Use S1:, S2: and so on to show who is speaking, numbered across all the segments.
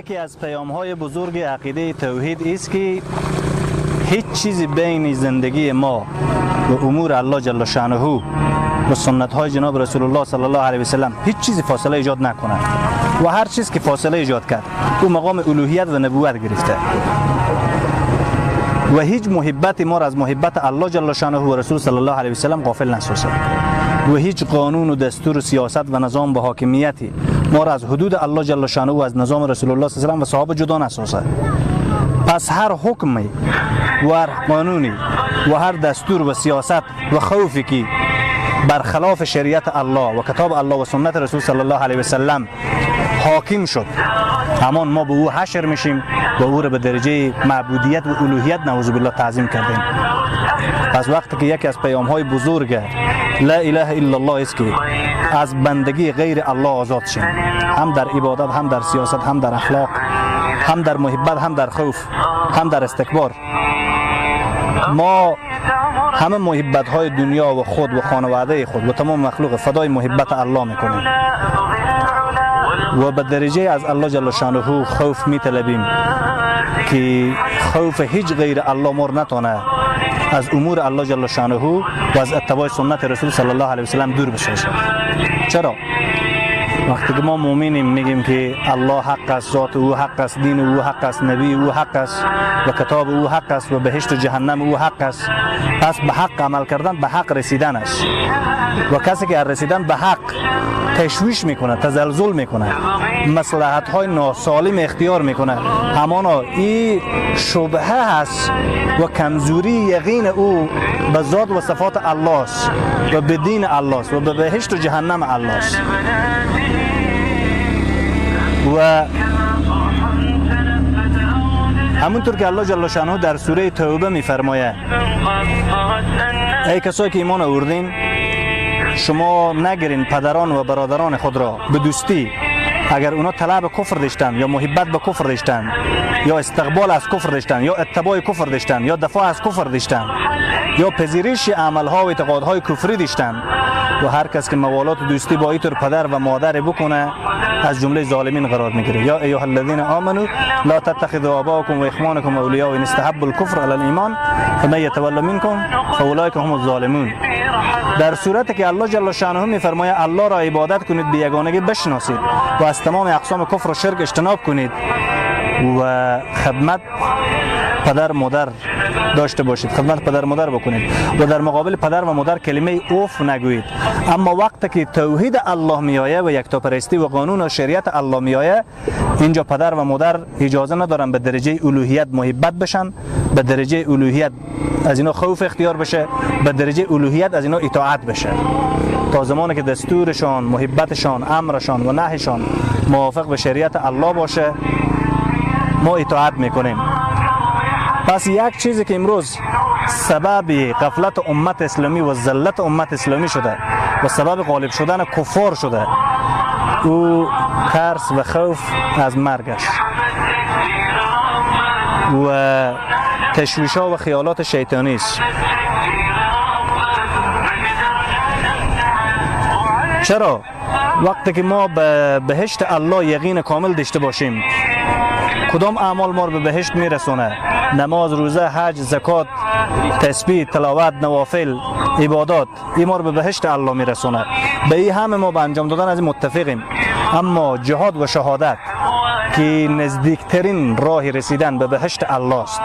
S1: یکی از پیام‌های بزرگ عقیده توحید است که هیچ چیزی بین زندگی ما و امور الله جل شانه و سنت‌های جناب رسول الله صلی الله علیه و سلم هیچ چیزی فاصله ایجاد نکند و هر چیز که فاصله ایجاد کرد او مقام الوهیت و نبوت گرفته و هیچ محبت ما را از محبت الله جل شانه و رسول صلی الله علیه و سلم غافل نسازد و هیچ قانون و دستور و سیاست و نظام و حاکمیتی ما را از حدود الله جل شانه و از نظام رسول الله صلی الله علیه و سلم و صحابه جدا نسازد. پس هر حکمی و هر قانونی و هر دستور و سیاست و خوفی که برخلاف شریعت الله و کتاب الله و سنت رسول صلی الله علیه و سلم حاکم شد، همان ما به او حشر میشیم و او را به درجه معبودیت و الوهیت نعوذ بالله تعظیم کردیم. پس وقتی که یکی از پیام های بزرگ لا اله الا الله است که از بندگی غیر الله آزاد شیم، هم در عبادت، هم در سیاست، هم در اخلاق، هم در محبت، هم در خوف، هم در استکبار. ما همه محبت های دنیا و خود و خانواده خود و تمام مخلوق فدای محبت الله میکنیم و به درجه از الله جل شانه خوف میطلبیم که خوف هیچ غیر الله مر نتونه از امور الله جل شانه و از اتباع سنت رسول صلی الله علیه و سلم دور بسازد. چرا؟ وقتی که ما مؤمنیم میگیم که الله حق است، ذات او حق است، دین او حق است، نبی او حق است و کتاب او حق است و بهشت و جهنم او حق است. پس به حق عمل کردن به حق رسیدن است و کسی که رسیدن به حق تشویش میکنه، تزلزل میکنه، مصلحت های ناسالم اختیار میکنه، همانا این شبهه هست و کمزوری یقین او به ذات و صفات الله است و به دین الله است و به بهشت و جهنم الله است. و همونطور که الله جل شانه در سوره توبه میفرماید: ای کسایی که ایمان آوردین، شما نگیرین پدران و برادران خود را به دوستی اگر اونا طلب کفر داشتن یا محبت به کفر داشتن یا استقبال از کفر داشتن یا اتباع کفر داشتن یا دفاع از کفر داشتن یا پذیرش عملها و اعتقادهای کفری داشتن. و هر کس که موالات دوستی با ایتر پدر و مادر بکنه از جمله ظالمین قرار میگیره. یا ایها الذین آمنوا لا تتخذوا آباءکم و اخوانکم اولیاء ان استحبوا الكفر علی الایمان فمن یتول منکم فاولئک هم الظالمون. در صورتی که الله جل شانه میفرماید الله را عبادت کنید، به یگانگی بشناسید و از تمام اقسام کفر و شرک اجتناب کنید و خدمت پدر مادر داشته باشید، خدمت پدر مادر بکنید و در مقابل پدر و مادر کلمه اوف نگویید. اما وقتی که توحید الله میآید و یکتاپرستی و قانون و شریعت الله میآید، اینجا پدر و مادر اجازه ندارن به درجه الوهیت محبت بشن، به درجه الوهیت از اینا خوف اختیار بشه، به درجه الوهیت از اینا اطاعت بشه. تا زمانی که دستورشان، محبتشان، امرشان و نهیشان موافق به شریعت الله باشه، ما اطاعت میکنیم. پس یک چیزی که امروز سبب غفلت امت اسلامی و ذلت امت اسلامی شده و سبب غالب شدن کفار شده، او ترس و خوف از مرگ است و تشویش ها و خیالات شیطانی است. چرا؟ وقتی که ما به بهشت الله یقین کامل داشته باشیم، کدام اعمال ما رو به بهشت میرسونه؟ نماز، روزه، حج، زکات، تسبیح، تلاوت، نوافل، عبادات، این ما رو به بهشت الله میرسونه. به این همه ما به انجام دادن از این متفقیم. اما جهاد و شهادت که نزدیکترین راه رسیدن به بهشت الله است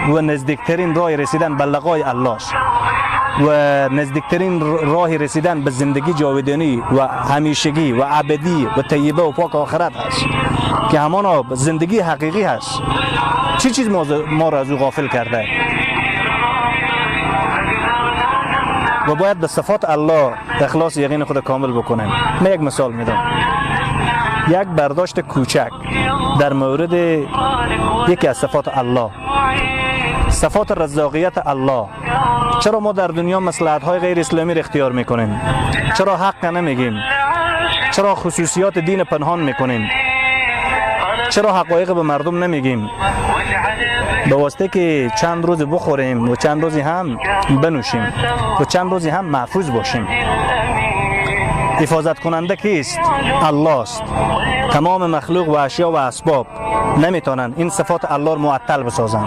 S1: و نزدیکترین راه رسیدن به لقای الله است و نزدیکترین راه رسیدن به زندگی جاودانی و همیشگی و ابدی و طیبه و پاک آخرت هست که همانا زندگی حقیقی هست، چی چیز ما را از او غافل کرده؟ و باید به صفات الله اخلاص یقین خود کامل بکنیم. من یک مثال میدم، یک برداشت کوچک در مورد یکی از صفات الله، صفات رزاقیت الله. چرا ما در دنیا مصلحت های غیر اسلامی را اختیار میکنیم؟ چرا حق نمیگیم؟ چرا خصوصیات دین پنهان میکنیم؟ چرا حقایق به مردم نمیگیم؟ به واسطه که چند روز بخوریم و چند روزی هم بنوشیم و چند روزی هم محفوظ باشیم. حفاظت کننده کیست؟ الله است. تمام مخلوق و اشیا و اسباب نمیتونن این صفات الله رو معطل بسازن.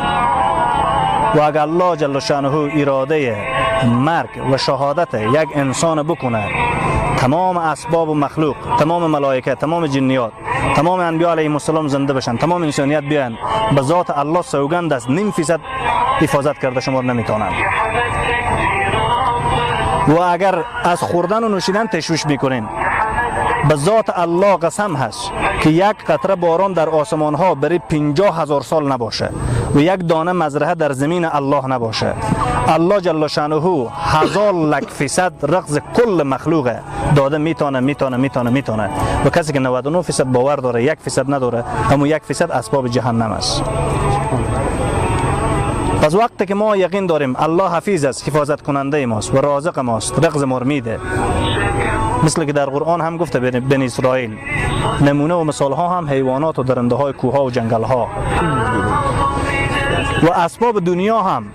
S1: و اگر الله جل شانه اراده مرگ و شهادت یک انسان بکنه، تمام اسباب و مخلوق، تمام ملائکه، تمام جنیات، تمام انبیا علیهم السلام زنده بشن، تمام انسانیت بیان، به ذات الله سوگند است 0.5% حفاظت کرده شما نمیتونن. و اگر از خوردن و نوشیدن تشویش میکنین، به ذات الله قسم هست که یک قطره باران در آسمان ها برای 50,000 سال نباشه و یک دانه مزرعه در زمین الله نباشه، الله جل شانه 1000 لک فیصد رقص کل مخلوق داده میتونه میتونه میتونه میتونه. و کسی که 99% باور داره 1% نداره، همون 1% اسباب جهنم است. پس وقتی که ما یقین داریم الله حفیظ است، حفاظت کننده ماست و رازق ماست، رزق ما میده، مثل که در قرآن هم گفته بنی اسرائیل نمونه و مثال ها هم حیوانات و درنده های کوه ها و جنگل ها و اسباب دنیا هم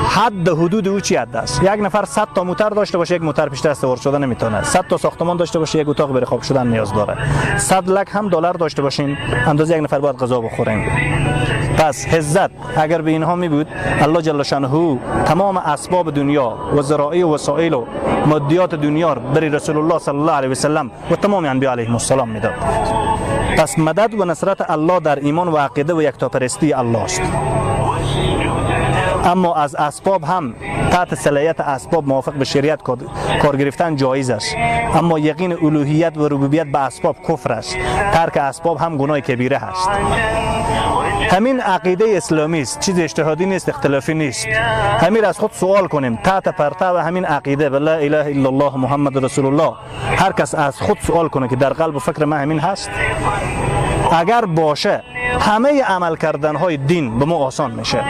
S1: حد حدود او چی حد است. یک نفر 100 تا موتر داشته باشه، یک موتر پیش دست سوار شده نمیتونه. 100 تا ساختمان داشته باشه، یک اتاق برای خواب شدن نیاز داره. 100 لک هم دلار داشته باشین، اندازه یک نفر باید غذا بخوریم. پس عزت اگر به اینها می بود، الله جل شانه تمام اسباب دنیا و ذرائع و وسایل و مادیات دنیا برای رسول الله صلی الله علیه و سلم و تمام انبیا علیهم السلام میداد. پس مدد و نصرت الله در ایمان و عقیده و یکتاپرستی الله است. اما از اسباب هم تحت صلاحیت اسباب موافق به شریعت کار گرفتن جایز است، اما یقین الوهیت و ربوبیت به اسباب کفر است. ترک اسباب هم گناه کبیره است. همین عقیده اسلامی است، چیز اجتهادی نیست، اختلافی نیست. همین از خود سوال کنیم تحت پرتو همین عقیده به لا اله الا الله محمد رسول الله، هر کس از خود سوال کنه که در قلب و فکر من همین هست، اگر باشه همه عمل کردن های دین به ما آسان میشه.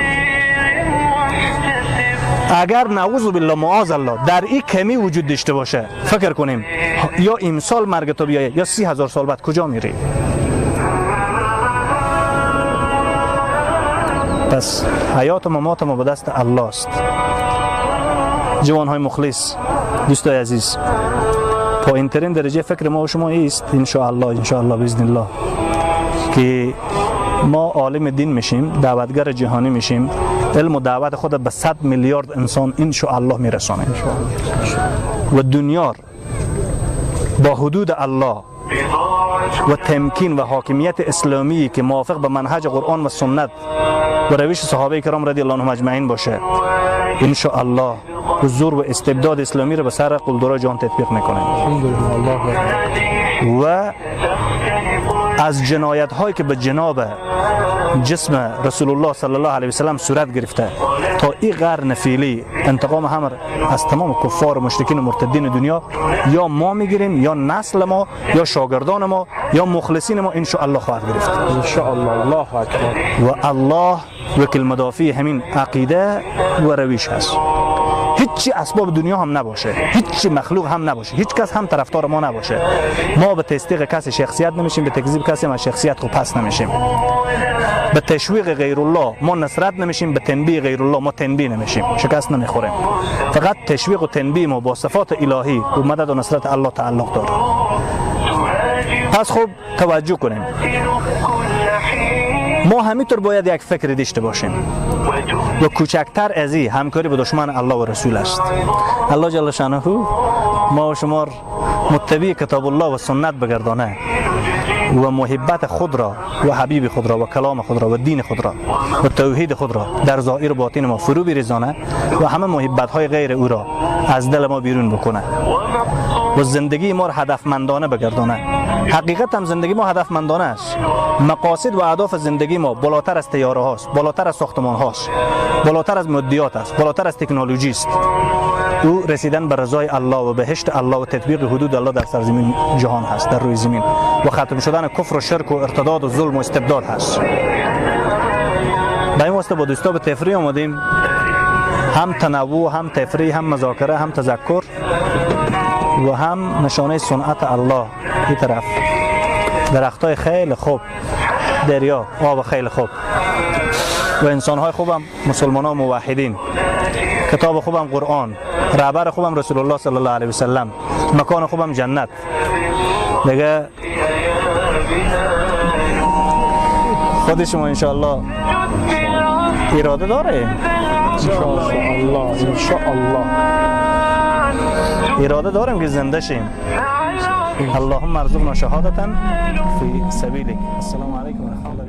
S1: اگر نعوذ بالله معاذ الله در این کمی وجود داشته باشه، فکر کنیم یا امسال مرگ تو بیایه یا 30,000 سال بعد کجا میری؟ پس حیات و ممات ما به دست الله است. جوانهای مخلص، دوستای عزیز، پایین ترین درجه فکر ما و شما است ان شاء الله، ان شاء الله باذن الله، که ما عالم دین میشیم، دعوتگر جهانی میشیم، علم و دعوت خود به 100 میلیارد انسان ان شاء الله میرسانیم و دنیا با حدود الله و تمکین و حاکمیت اسلامی که موافق به منهج قرآن و سنت و روش صحابه کرام رضی الله عنهم اجمعین باشه، ان شاء الله حضور و استبداد اسلامی رو به سر قلدرای جهان تطبیق میکنیم. و از جنایت هایی که به جناب جسم رسول الله صلی الله علیه و سلم صورت گرفته تا این قرن فعلی، انتقام هم از تمام کفار و مشرکین و مرتدین دنیا یا ما میگیریم یا نسل ما یا شاگردان ما یا مخلصین ما ان شاء الله خواهد گرفت.
S2: ان شاء الله. الله اکبر.
S1: و الله وکیل مدافع همین عقیده و رویش هست. هیچی اسباب دنیا هم نباشه، هیچی مخلوق هم نباشه، هیچ کس هم طرفدار ما نباشه، ما به تصدیق کسی شخصیت نمیشیم، به تکذیب کسی ما شخصیت خو پس نمیشیم، به تشویق غیر الله ما نصرت نمیشیم، به تنبیه غیر الله ما تنبیه نمیشیم، شکست نمیخوریم. فقط تشویق و تنبیه ما با صفات الهی و مدد و نصرت الله تعلق داره. پس خوب توجه کنیم، ما همینطور باید یک فکر داشته باشیم و کوچکتر از این همکاری به دشمن الله و رسول است. الله جل شانه ما و شما متبع کتاب الله و سنت بگردانه و محبت خود را و حبیب خود را و کلام خود را و دین خود را و توحید خود را در ظاهر و باطن ما فرو بریزانه و همه محبت های غیر او را از دل ما بیرون بکنه و زندگی ما را هدفمندانه بگردانه. حقیقت هم زندگی ما هدفمندانه است. مقاصد و اهداف زندگی ما بالاتر از طیاره هاست، بالاتر از ساختمان هاست، بالاتر از مادیات است، بالاتر از تکنولوژی است. او رسیدن به رضای الله و بهشت الله و تطبیق حدود الله در سرزمین جهان هست، در روی زمین، و ختم شدن کفر و شرک و ارتداد و ظلم و استبداد هست. به این واسطه با دوستا به تفریح آمدیم، هم تنوع، هم تفریح، هم مذاکره، هم تذکر و هم نشانه صنعت الله. این طرف درختای خیلی خوب، دریا، آب خیلی خوب و انسانهای خوبم مسلمان ها موحدین، کتاب خوبم قرآن، رهبر خوبم رسول الله صلی الله علیه و سلم مکان خوبم جنت. دیگه خود شما انشاءالله اراده داره؟
S2: انشاءالله، انشاءالله.
S1: اراده داریم که زنده شیم. اللهم ارزقنا شهادتا فی سبیلک. السلام علیکم و رحمت الله.